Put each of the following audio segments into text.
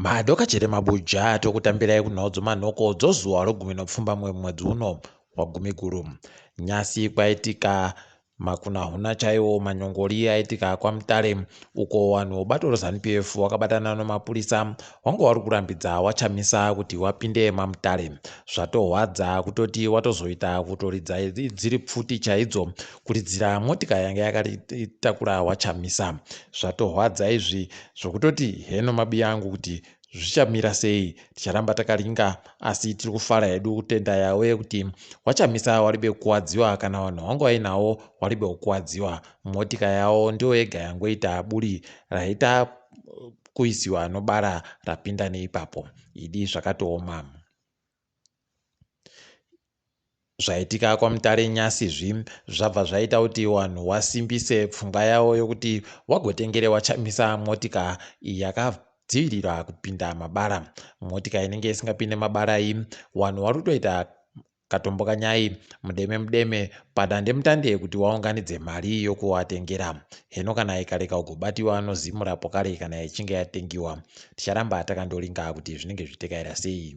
Madoka chete mabuja tokutambirai kunhau dzomanhoko dzozuva rogumi nopfumbamwe mumwedzi uno waGumiguru. Nyasi kwaitika makunahuna chaiwo manyongori aitika kwaMutare uko vanhu vobato reZanu-PF vakabatana nemapurisa wanga wari kurambidza waChamisa kuti wapinde maMutare. Zvatohwadza kutoti watozoita kutoridza dziri pfuti chaidzo kuridzira motika yanga yakatakura waChamisa. Zvatohwadza izvi zvokutoti heno mabiya angu kuti zvichamira sei ticharamba takaringa asi tiri kufara hedu kutenda yawe kuti wachamisa waribe kukuwadziwa kana vanhu wanga wainawo waribe kukuwadziwa motika yawo ndiyo yega yangoita buri raita kuisiwa nobara rapinda neipapo idi zvakatooma. Zvaitika kwaMutare nyasi zvi zvabva zvaita kuti wanhu wasimbise pfungwa yawo yokuti wagotengere waChamisa motika yakadzivirira kupinda mabara. Motika inenge isingapinde mabara iyi wanhu wari kutoita katombo kanyai mudeme mudeme padandemutande kuti waunganidze mari yokuwatengera. Heno kana ikarega kugobatiwa nozimura pokare kana ichinge yatengiwa. Ticharamba takandoringa kuti zvinenge zvichitekaira sei.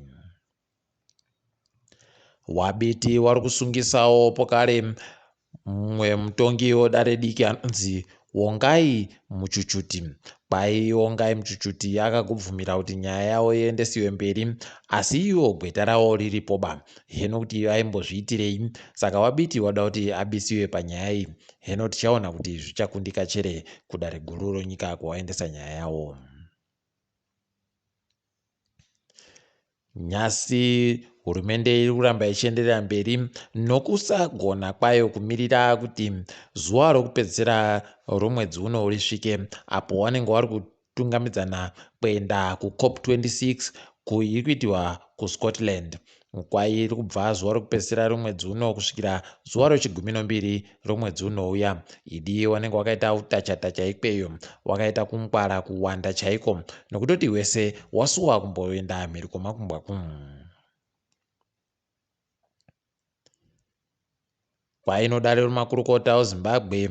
WaBiti wari kusungisawo pokare mumwe mutongi wedare diki anonzi Wongai Muchuchuti. Kwai Wongai Muchuchuti akagobvumira kuti nyaya yavo iendesiwe mberi asi ivo gweta ravo riripoba. Heno kuti vaimbozviitirei saka waBiti wada kuti abisiwe panyaya iyi. Heno tichaona kuti zvichakundika chere kudare guru ronyika kwawaendesa nyaya yawo. Nhasi hurumende iri kuramba ichienderera mberi nokusagona kwayo kumirira kuti zuva rokupedzisira romwedzi uno risvike apo vanenge vari kutungamidzana kuenda kuCop 26 iri kuitiwa kuScotland. Kwairi kubva zuva rokupedzisira romwedzi uno kusvikira zuva rechigumi nombiri romwedzi unouya. Idi wanenge wakaita utachatacha ikweyo, wakaita kungwara kuwanda chaiko nokutoti wese wasuwa kumboenda mhiri kwomakungwa ku. Kwainodare remakurukota oZimbabwe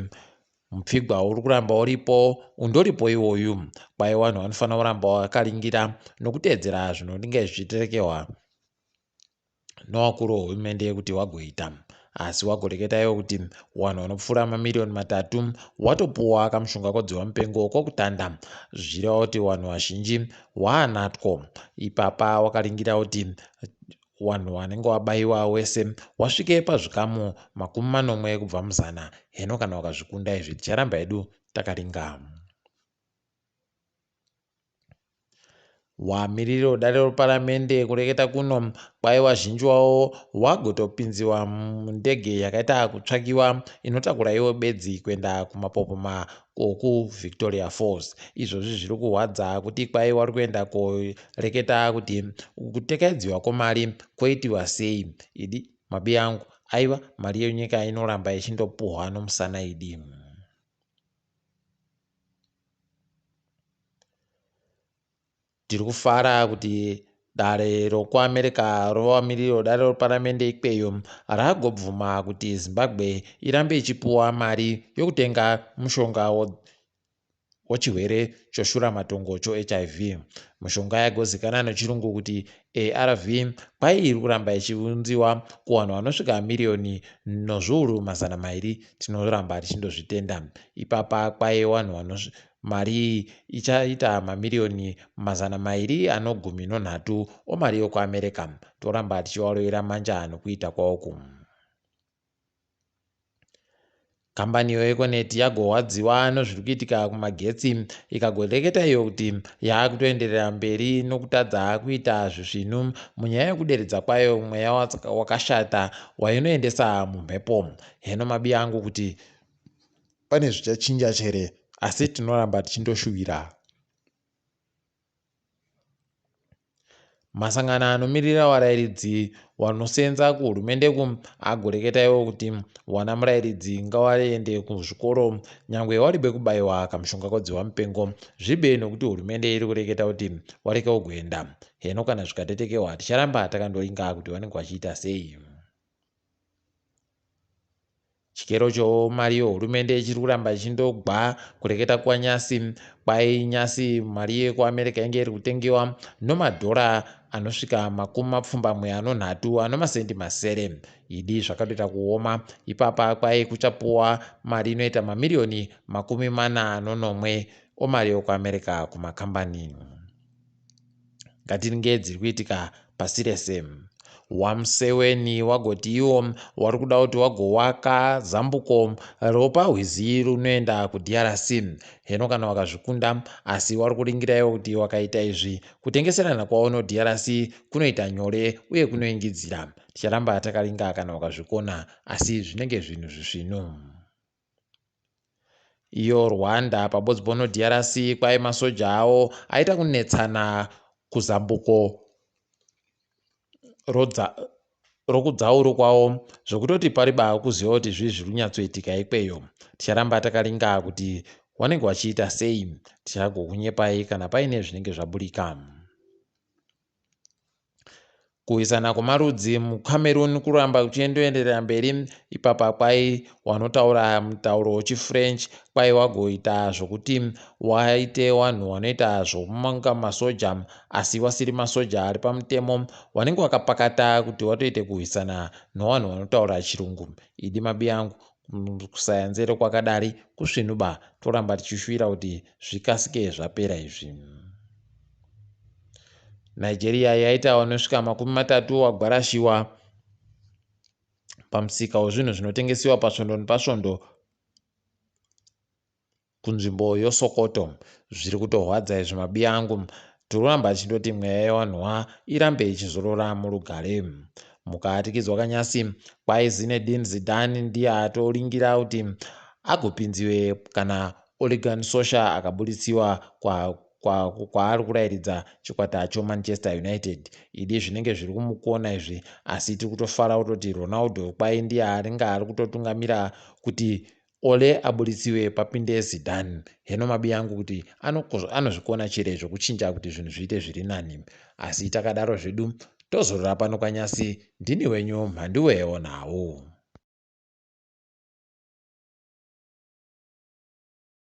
mupfigwa uri kuramba uripo undoripo iwoyu. Kwai vanhu vanofanira kuramba vakaringira nokuteedzera zvinonge zvichiterekewa nowakuru wehurumende kuti wagoita. Asi wagoreketa iwo kuti wanhu wanopfuura mamiriyoni matatu watopuwa kamushonga kodzihwa mupengo kokutanda zvichireva kuti wanhu wazhinji waanatwo. Ipapa wakaringira kuti wanhu wanenge wabaiwa wese wasvike pazvikamu 70 kubva muzana. Heno kana wakazvikunda izvi ticharamba hedu takaringa. Wamiriri wedare reparamende kureketa kuno kwai wazhinji wavo wagotopinziwa mundege yakaita kutsvakiwa inotakura ivo bedzi kuenda kumapopoma okuVictoria Falls. Izvozvi zviri kuhwadza kuti kwai wari kuenda koreketa kuti kutekaidziwa kwemari kwoitiwa sei. Idi mabi angu aiwa mari yenyika inoramba ichindopuhwa nomusana idi. Tiri kufara kuti dare rokuAmerica rovamiriri vedare reparamende ikweyo ragobvuma kuti Zimbabwe irambe ichipuwa mari yokutenga mushonga wechirwere cheshuramatongo choHIV. Mishonga yagozikanwa nechirungu kuti ARV kwai iri kuramba ichiunziwa kuvanhu vanosvika miriyoni nozviuru 200. Tinoramba tichindozvitenda. Ipapa kwai vanhu Mari iyi ichaita mamiriyoni 213 omari yokuAmerica. Toramba tichivarovera manja nokuita kwawo uku. Kambani yeEconet yagorwadziwa nezviri kuitika kumagetsi ikagoreketa iyo kuti yakutoenderera mberi nokutadza kuita zvisvinu munyaya yekuderedza kwayo mweya wakashata wainoendesa mumhepo. Heno mabiya angu kuti Pane zvichachinja chere asi tinoramba tichindoshuvira. Masangano anomirira varairidzi vanosenza kuhurumende ku agoreketa iwo kuti wana murairidzi ngawaende kuzvikoro nyangwe waribe kubaiwa kamushonga kodziwa mupengo zvibe nokuti hurumende iri kureketa kuti wareke ugoenda. Heno kana zvikatetekewa ticharamba takandoringa kuti vanenge vachiita sei. Chikero chomari yehurumende chiri kuramba chichindogwa kureketa kwanyasi kwai nyasi mari yekuAmerica inge iri kutengewa nomadhora anosvika makumi mapfumbamwe anonhatu anomasendi masere. Idi zvakatoita kuoma ipapa kwai kuchapuwa mari inoita mamiriyoni 47 omari yokuAmerica kumakambani. Ngatiringe dziri kuitika pasi rese. WaMuseweni wagoti iwo wari kuda kuti wagowaka zambuko ropahwizi runoenda kuDRC. Heno kana wakazvikunda, asi wari kuringira iwo kuti wakaita izvi kutengeserana kwavo noDRC kunoita nyore uye kunoingidzira. Ticharamba takaringa kana wakazvikona, asi zvinenge zvinhu zvisvinu. Iyo Rwanda pabodzi pono DRC kwai masoja awo aita kunetsana kuzambuko rokudzauru kwawo zvekutoti pari ba kuziva kuti zvii zviri kunyatsoitika ikweyo. Ticharamba takaringa kuti wanenge wachiita sei, tichagokunyepai kana paine zvinenge zvaburika. Kurwisana kwemarudzi muCameroon kuramba kuchiendoenderera mberi ipapa kwai wanotaura mutauro wechiFrench kwai wagoita zvokuti waite wanhu wanoita zvokumanga masoja asi wasiri masoja ari pamutemo wanenge wakapakata kuti watoite kurwisana nowanhu wanotaura chirungu. Idi mabiyangu kusaya nzere kwakadari kusvinuba toramba tichishuwira kuti zvikasike zvapera izvi. Nigeria yaita vanosvika 30 wagwarashiwa pamusika wezvinhu zvinotengesiwa pasvondo nepasvondo kunzvimbo yoSokoto. Zviri kutorwadza izvi mabiya angu. Toramba tichindoti mweya yewanhuwa irambe ichizorora murugare. Mukaatikidzwa kanyasi kwai Zinedine Zidane ndiye atoringira kuti agopinziwe kana Ole Gunnar Solskjaer akabuditsiwa kwa kwaari kurairidza chikwata choManchester United. Idi zvinenge zviri kumukona izvi, asi tiri kutofara kutoti Ronaldo kwai ndiye aringe ari kutotungamira kuti Ole aburitsiwe papinde Zidane. Heno mabi angu kuti anozvikona chere zvokuchinja kuti zvinhu zviite zviri nani. Asi takadaro zvedu tozorora pano kwanyasi ndini wenyu Mhanduwe Nhau.